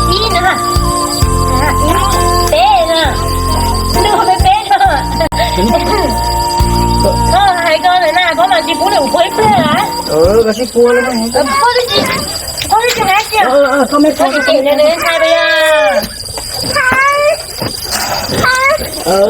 Ib na, ib, peb na, ntuj peb peb no. Koj hais ko na, koj mas tsis pub nws puag ib pliag lawm. Koj twb tsis hais tias, koj tsis cem nws, nws ntshai pas yog.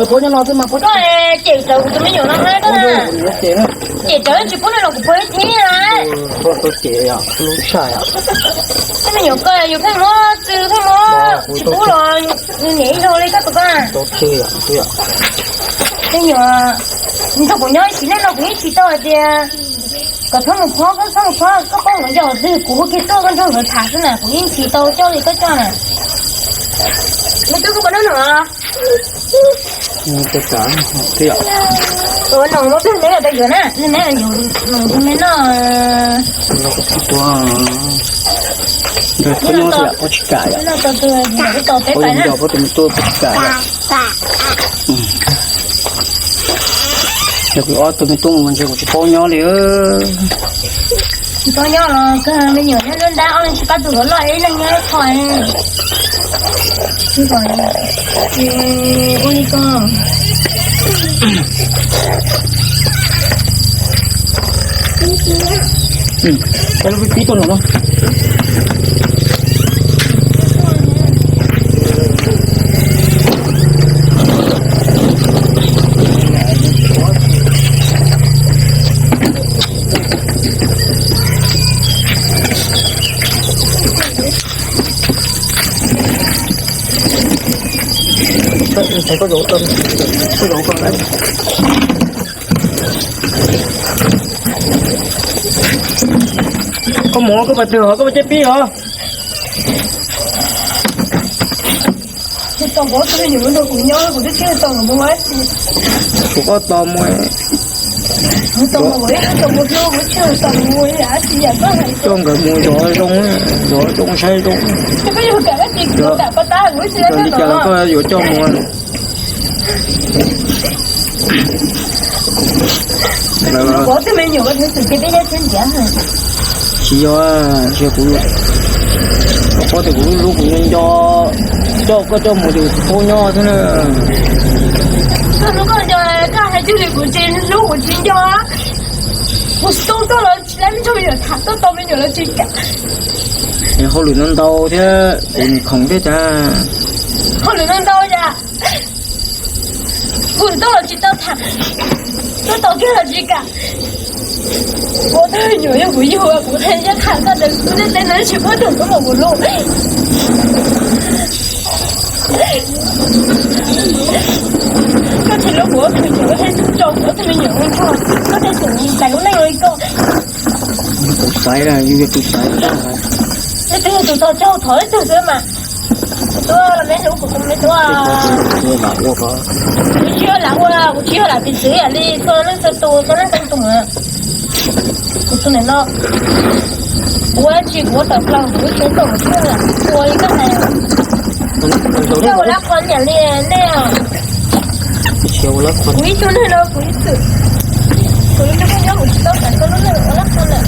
Koj cem rawv kuv tus me nyuam no na koj na. Cem rawv tsis pub nws los kuv puag ib thiab na. Tej me nyuam ko yus pheej muab txwv pheej muab tsis pub los nws niam ib zaug li koj tus koj. Tej nyuam nrog kuv nyob ib sim neej no kuv yeej tsis tau hais tias kom txhob mus phob, koj txhob mus phob, koj phob nkawd nco qhov twg kuv hu kiag tuaj koj nrog nkawd tham xwb na, kuv yeej tsis tau coj li koj coj na. Me tub, koj puas noj noo? Ua noo muab pliag me rau yuav na, me yuav noo me noj. Nrog phob nyob xwb yom, phob tsis kam yom. Phob yeej nco phob tus me tub phob tsis kam yom. Yog kuv ob tug me tub mus ntshe kuv tsis paub nyob li. Tsis paub nyob los kawg, me nyuam nyob nruab nrab, ob leeg tsis pab tus hluas loj ib leeg nyob ib qho. Ua li ko. Pib tuaj no. Koj mus koj pas twg os, koj pas ceb pib os. Kuv koj tos mus. Coj nkawd mus zov zoo, zov zoo saib zoo. Yog li cas los koj yuav coj mus. Tsis yog, kuv paub tias kuv lub hlub kuv nco nco, coj koj coj mus ces kuv tsis paub nyob xwb na. Koj hlub koj nco, koj hais twg li kuv tsis hlub kuv tsis nco. Kuv xub tuaj los tsis tau nrog me nyuam tham, tuaj tos me nyuam los tsis kam. Hauj lwm ntau ntau thiab kuv nim khoom thiab cas. Hauj lwm ntau ntau yam. Kuv tuaj los tsis tau tham, tuaj tos kiag los tsis kam. Kuv tus me nyuam yog kuv yug, kuv hais yog tham koj ntawd kuv tej teb no tsis pub tug koj mus kuv lub. Koj tsis hlub kuv tus me nyuam, koj thiaj tso kuv tus me nyuam mus nrog koj tej tus tais lub neej li koj. Tus xaiv, yus yog tus xaiv. Twb yog tus txog caug thov ib tug xwb mas. Kuv tuaj los me hlub kuv, kuv me tuaj. Kuv tsis yog lam ua, kuv tsis yog lam piv txwv yam li txhua leej txhua tus, txhua leej txhua tus. Kuv tus ntawm no, kuv ua tsis, kuv ua tawm plaws kuv tsev tom kuv tuaj ua li koj hais. Koj ua lab qhua nyiam li nej os. Kuv ib tug neeg no kuv ib txwm, kuv lub neej nyob kuv tsis tau kam koj lub neej ua lab qhua lawm.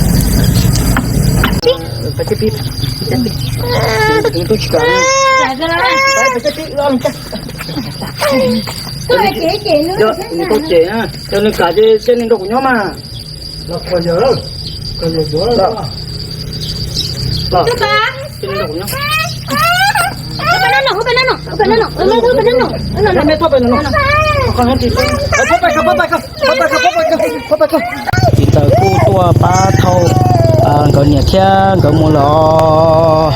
Nws tau cem, yog nws kam ces cia nws nrog kuv nyob mas. Los, los, cia nws nrog kuv nyob. Tsis tau kuj tuaj pab thauj nkawd niam thiab nkawd mus los.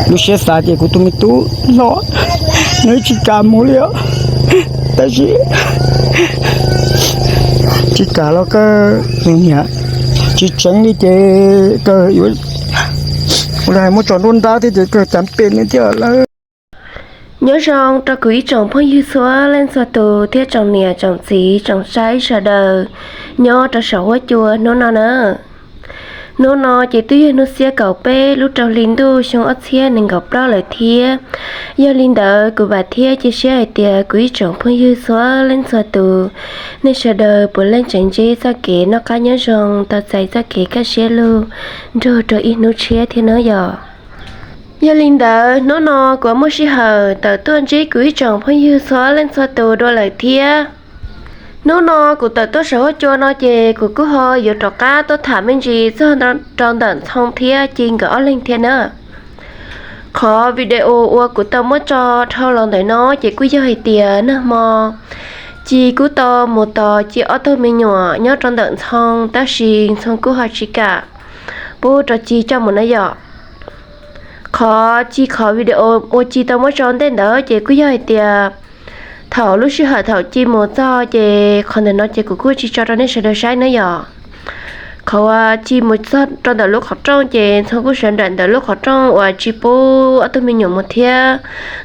Lub siab xav tias kuv tus me tub no, nws tsis kam mus li os. Tab sis tsis kam los kawg, nws niam tsis tseev li ces kawg yuav ua li muab tso nruab nrab thiab ces kawg cav pem nws thiab lawm. Nyob zoo rau kuv ib tsoom phooj ywg txhua leej txhua tus thiab tsoom niam tsoom txiv tsoom saib sawv daws nyob rau saum huab cua hnub no na. Hnub no ces twb yog hnub xiab kaum peb lub rau hli ntuj xyoo ob txhiab nees nkaum plaub lawm thiab. Yog li ntawd kuv vam thiab cia siab hais tias kuv ib tsoom phooj ywg txhua leej txhua tus, nej sawv daws puav leej tseem ntsib txoj kev noj qab nyob zoo, tau txais txoj kev kaj siab lug nrog rau ib hnub tshiab thiab nawb yom. Yog li ntawd hnub no kuv muaj sij hawm tawm tuaj ntsib kuv ib tsoom phooj ywg txhua leej txhua tus dua lawm thiab. Hnub no kuv tawm tuaj saum huab cua no ces kuv kuj ho yuav rov qab tuaj tham me ntsis txog rau ntawm Ntxhoo thiab Ci nkawd ob leeg thiab na. Qhov video uas kuv tau muab tso dhau los ntawm no ces kuj yog hais tias nag hmo Ci kuj tau mus tos Ci ob tug me nyuam nyob rau ntawm Ntxhoo, tab sis Ntxhoo kuj ho tsis kam pub rau Ci coj mus na yom. Qhov Ci, qhov video uas Ci tau muab tso ntej ntawd ces kuj yog hais tias thaum lub sij hawm thaum Ci mus txog ces qhov ntawm no ces kuv kuj tsis tso rau nej sawv daws saib na yom. Qhov uas Ci mus txog rau ntawm lub qhov rooj ces Ntxhoo kuj sawv nraim ntawm lub qhov rooj uas Ci pub ob tug me nyuam mus thiab.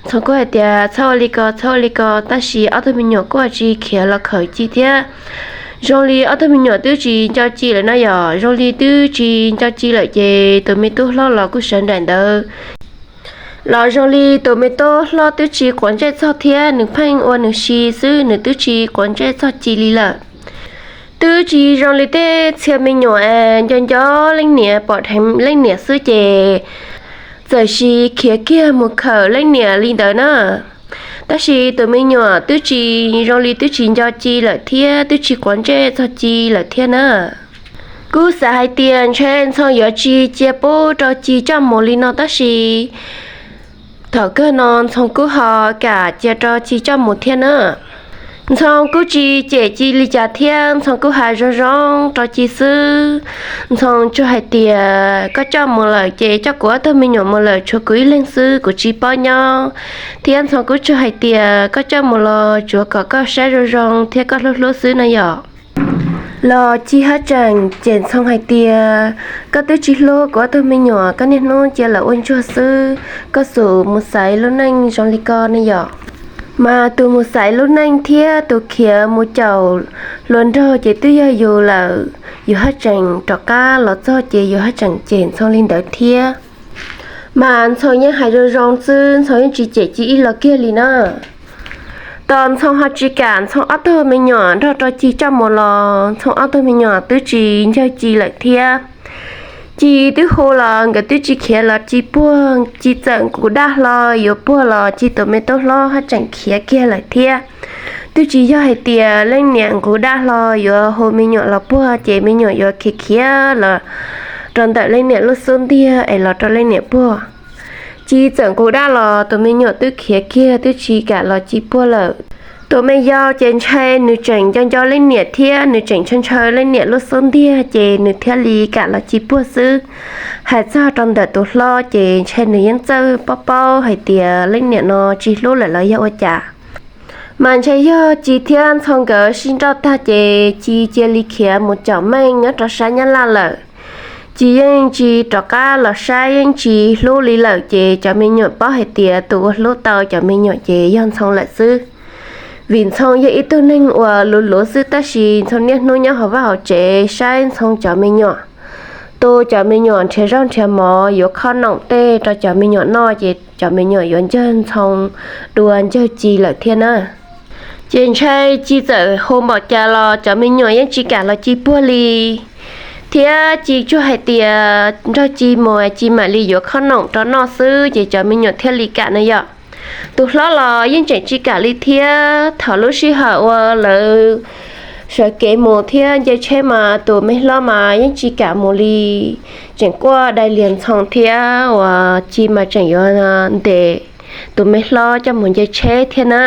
Ntxhoo kuj hais tias txhob ua li ko, txhob ua li ko, tab sis ob tug me nyuam kuj tsis khiav los khawm Ci thiab. Zoo li ob tug me nyuam twb tsis nco Ci lawm na yom, zoo li twb tsis nco Ci lawm ces tus me tub hlob los kuj sawv nraim ntawd los zoo li tus me tub hlob twb tsis quav ntsej txog thiab, nws pheej ua nws si xwb, nws twb tsis quav ntsej txog Ci li lawm. Twb tsis zoo li tej txhia me nyuam es nco nco leej niam, pom dheev leej niam xwb ces txawm sis khiav kiag mus khawm leej niam li ntawd na. Tab sis tus me nyuam twb tsis zoo li twb tsis nco Ci lawm thiab twb tsis quav ntsej txog Ci lawm thiab na. Kuj xav hais tias ntshe Ntxhoo yuav tsis cia pub rau Ci coj mus li no tab sis thaum kawg no Ntxhoo kuj ho kam cia rau Ci coj mus thiab na. Ntxhoo kuj tsis cem Ci li cas thiab, Ntxhoo kuj hais zoo zoo rau Ci xwb. Ntxhoo tsuas hais tias koj coj mus lawm ces coj kuv ob tug me nyuam mus lawm tshuav kuv ib leeg xwb, kuv tsis paub nyob. Thiab Ntxhoo kuj tsuas hais tias koj coj mus los tsuav kom koj saib zoo zoo thiab koj hlub hlub xwb na yom. Los Ci haj tseem cem Ntxhoo hais tias koj twb tsis hlub kuv ob tug me nyuam, koj niaj hnub cia lawv ua ntsuag xwb, koj xub mus xaiv lub neej zoo li ko ne yom. Mas tus mus xaiv lub neej thiab tus khiav mus caum hluas nraug ces twb yog yus lawm, yus haj tseem rov qab los txog ces yus haj tseem cem Ntxhoo li ntawd thiab. Mas Ntxhoo yeej hais zoo zoo xwb, Ntxhoo yeej tsis cem Ci ib los kiag li na. Tos Ntxhoo ho tsis kam Ntxhoo ob tug me nyuam nrog rau Ci coj mus los Ntxhoo ob tug me nyuam twb tsis ncawg Ci lawm thiab. Ci twb hu los nkawd twb tsis khiav los Ci puag, Ci txawm nqus daj hlo yuav puag los Ci tus me tub hlob haj tseem khiav kiag lawm thiab. Twb tsis yog hais tias leej niam nqus daj hlo yuav hu me nyuam los puag ces me nyuam yuav khiav khiav los rau ntawm leej niam lub xub ntiag es los rau leej niam puag. Ci txawm nqus daj los tus me nyuam twb khiav kiag twb tsis kam los Ci puag lawm. Tus me yau ces ntshe nws tseem nco nco leej niam thiab nws tseem ntshaw ntshaw leej niam lub xub ntiag ces nws thiaj li kam los Ci puag xwb. Hais txog rau ntawm tus hlob ces ntshe nws yeej txawj paub paub hais tias leej niam no tsis hlub lawm los yog ua cas. Mas ntshe yog Ci thiab Ntxhoo nkawd sib nrauj tag ces Ci cia li khiav mus caum meej nyob rau sab Nyab Laj lawm. Ci yeej tsis rov qab los saib, yeej tsis hlub li lawm ces cov me nyuam paub hais tias tus uas hlub tau cov me nyuam ces yog Ntxhoo lawm xwb. Vim Ntxhoo yog ib tug neeg uas luv luv xwb tab sis Ntxhoo niaj hnub nyob hauv vaj hauv tsev saib Ntxhoo cov me nyuam. Tu cov me nyuam nrhiav zaub nrhiav mov, yuav khob noom tej rau cov me nyuam noj ces cov me nyuam yuav ncawg Ntxhoo dua ncawg Ci lawm thiab na. Ces ntshe Ci txawm hu npaum cas los cov me nyuam yeej tsis kam los Ci puag li. Thiab Ci tsuas hais tias nrog Ci mus Ci mam li yuav khob noom rau noj xwb ces cov me nyuam thiaj li kam na yom. Tus hlob los yeej tseem tsis kam li thiab. Thaum lub sij hawm uas lawv sawv kev mus thiab nce tsheb mas tus me hlob mas yeej tsis kam mus li, tseem quaj dai lias Ntxhoo thiab uas Ci mas tseem yuav ntes tus me hlob coj mus nce tsheb thiab na.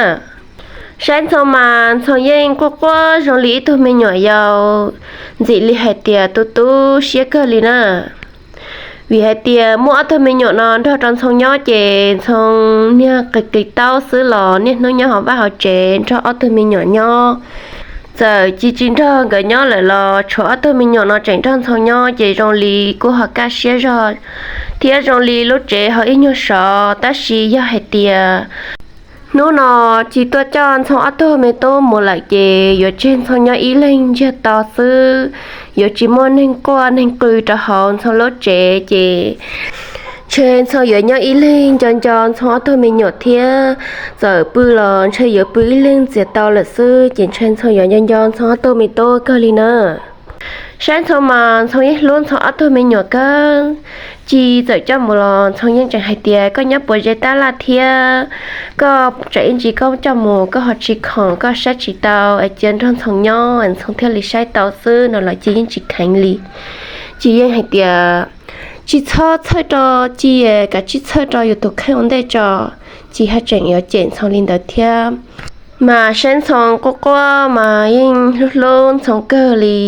Saib Ntxhoo mas Ntxhoo yeej quaj quaj zoo li ib tug me nyuam yaus, ntxim li hais tias tu tu siab kawg li na. Vim hais tias muaj ob tug me nyuam no nrog rau Ntxhoo nyob ces Ntxhoo niag qis qis taub xwb los niaj hnub nyob hauv vaj hauv tsev nrog ob tug me nyuam nyob. Txawm Ci tsis nrog nkawd nyob lawm los tshuav ob tug me nyuam no tseem nrog Ntxhoo nyob ces zoo li kuj ho kaj siab zog thiab zoo li lub tsev ho ib nyuag sov. Tab sis yog hais tias hnub no Ci tuaj coj Ntxhoo ob tug me tub mus lawm ces yuav tseg Ntxhoo nyob ib leeg ntsiag to xwb, yuav tsis muaj neeg quaj neeg qw rau hauv Ntxhoo lub tsev ces ntshe Ntxhoo yuav nyob ib leeg nco nco Ntxhoo ob tug me nyuam thiab. Txawm pw los ntshe yuav pw ib leeg ntxias tau lawm xwb ces ntshe Ntxhoo yuav nco nco Ntxhoo ob tug me tub kawg li na. Saib Ntxhoo mas Ntxhoo yeej hlub Ntxhoo ob tug me nyuam kawg. Ci txawm coj mus los Ntxhoo yeej tseem hais tias koj nyob puas ze tab laj thiab, koj tseem ib ntsis koj coj mus koj ho tsis khoom koj saib tsis tau es cia nrog Ntxhoo nyob Ntxhoo thiaj li saib tau xwb no los Ci yeej tsis kheev li. Ci yeej hais tias tsis txhob txhawj rau Ci, kav tsij txhawj rau yus tus kheej ua ntej tso, Ci haj tseem yuav cem Ntxhoo li ntawd thiab. Mas saib Ntxhoo quaj quaj mas yeej hlub hlub Ntxhoo kawg li,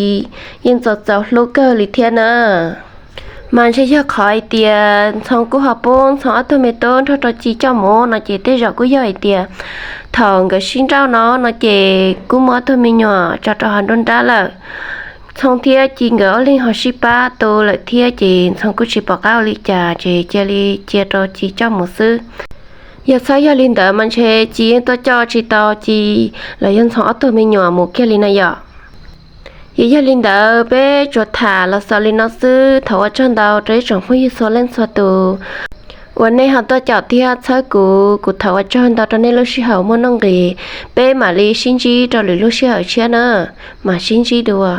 yeej txaus txaus hlub kawg li thiab na. Mas ntshe yog qhov hais tias Ntxhoo kuj ho pub Ntxhoo ob tug me tub nrog rau Ci coj mus no ces tej zaum kuj yog hais tias thaum nkawd sib nrauj no no ces kuj muaj ob tug me nyuam tso rau hauv nruab nrab lawm. Ntxhoo thiab Ci nkawd ob leeg ho sib pab tu lawm thiab ces Ntxhoo kuj tsis pom qab ua li cas ces cia li cia rau Ci coj mus xwb. Yog txhob yog li ntawd mas ntshe Ci yeej tuaj coj tsis tau Ci los yog Ntxhoo ob tug me nyuam mus kiag li na yom. Yog, yog li ntawd peb tsuas tham los xaus li no xwb. Thov ua tsaug ntau rau ib tsoom phooj ywg txhua leej txhua tus uas nej ho tuaj caum thiab txhawb kuv. Kuv thov ua tsaug ntau rau nej lub sij hawm muaj nuj nqis. Peb mam li sib ntsib rau lwm lub sij hawm tshiab na. Mam sib ntsib dua.